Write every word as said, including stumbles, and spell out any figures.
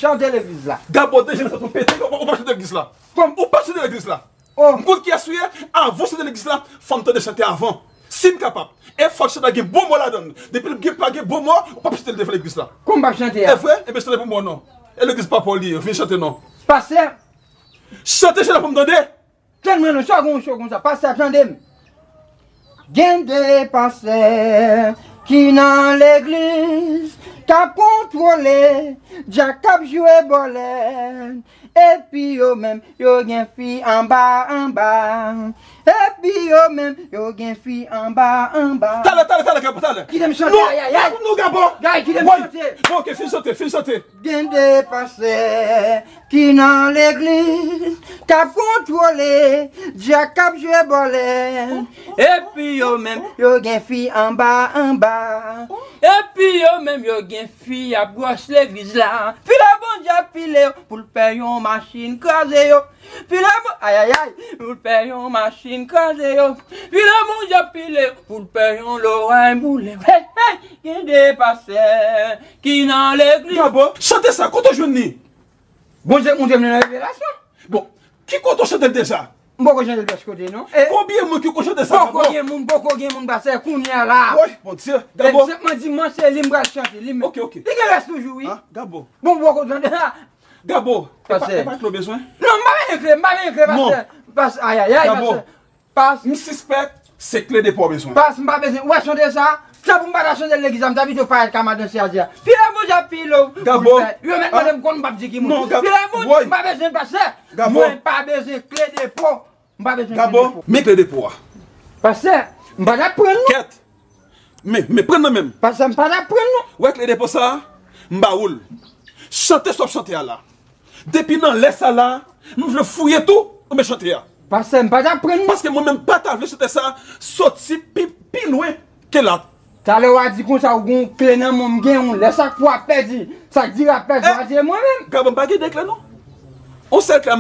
Chante legliz la. Gabo, deje sa tou pete, ou pa chante legliz la. Kòm ou pa chante legliz la. Oh. M konn kiyès ou ye, avan w chante legliz la, fò m tande chante avan. Si m kapab. E fòk chante gen bon mo ladan l. Depi l gen pa gen bon mo, ou p ap chante l devan legliz la. Kòm m p ap chante a? E vre? Ebyen chante pou mwen non. E legliz pa pa w li ye, vin chante non. Pastè. Chante chante pou m tande. Tann mwen non, sa w gen yon cho konsa, pastè, tande m. Gen de pastè ki nan legliz k ap kontwole djak k ap jwe bòlèt. Epi yo menm, yo gen fi anba, anba. Epi yo menm, yo gen fi anba, anba. Talè, talè, talè, Gabo, talè. Kite m chante, non, ayayay. Non, Gabo. Gay, kite m chante. Bon, ok, fin chante, fin chante. Gen de pastè ki nan legliz k ap kontwole djak k ap jwe bòlèt. Epi yo menm, yo gen fi anba, anba. Epi yo menm, yo gen fi ap gwòs legliz la. Pile Bondye ap pile yo pou l pè yon machin kraze yo. Pile Bon-, ayayay, pou l pè yon machin kraze yo. Pile Bondye ap pile yo pou l pè yon lorèy boule yo. Hey, hey, gen de pastè ki nan legliz. Gabo, chante sa, kote w jwenn li? Bondye montre m li nan revelasyon. Bon, ki kote w chante l deja? M poko chante l plis kote non. E konbyen moun ki konn chante sa, Gabo? Poko gen moun, poko gen moun pase kounye a la. Woy, Bondye, Gabo. Senpman di mwen se li m pral chante, li menm. Ok, ok. Li gen rès toujou, wi. Ah, Gabo. Bon, poko tande. Gabo, e pa, e pa kle w bezwen? Non, m pa bezwen kle, m pa bezwen kle, pastè. Pas, ayayay, pastè. Pas. M sispèk se kle depo w bezwen. Pas, m pa bezwen. Ou wè chante sa? Tanpri m pa ta chante legliz la, m ta pito parèt ka madanse a di a. Pile Bondye ap pile w. Gabo. Yo mèt mande m konn m p ap di ki moun. Non, Gabo. Pile Bondye, m pa bezwen pastè. Gabo. Mwen pa bezwen kle depo. M pa bezwen kle depo. Gabo, men kle depo a. Pastè, m pa t ap pran non. Kèt. Men, men pran nan men m. Pastè, m pa t ap pran non. Ou wè kle depo sa a? M ba ou l. Chante sa w ap chante a la. Depi nan lè sa la, m vle fouye tou, ou men chante a. Pastè, m pa t ap pran non. Paske mwen menm m pa ta vle chante sa soti pi, pi lwen ke la. Talè w a di konsa ou gen yon kle nan men w, m gen yon. Lè sa k pou ap pèdi, sa k di ap pèdi, w a di e mwen menm. Gabo, m pa gen de kle non. On sèl kle.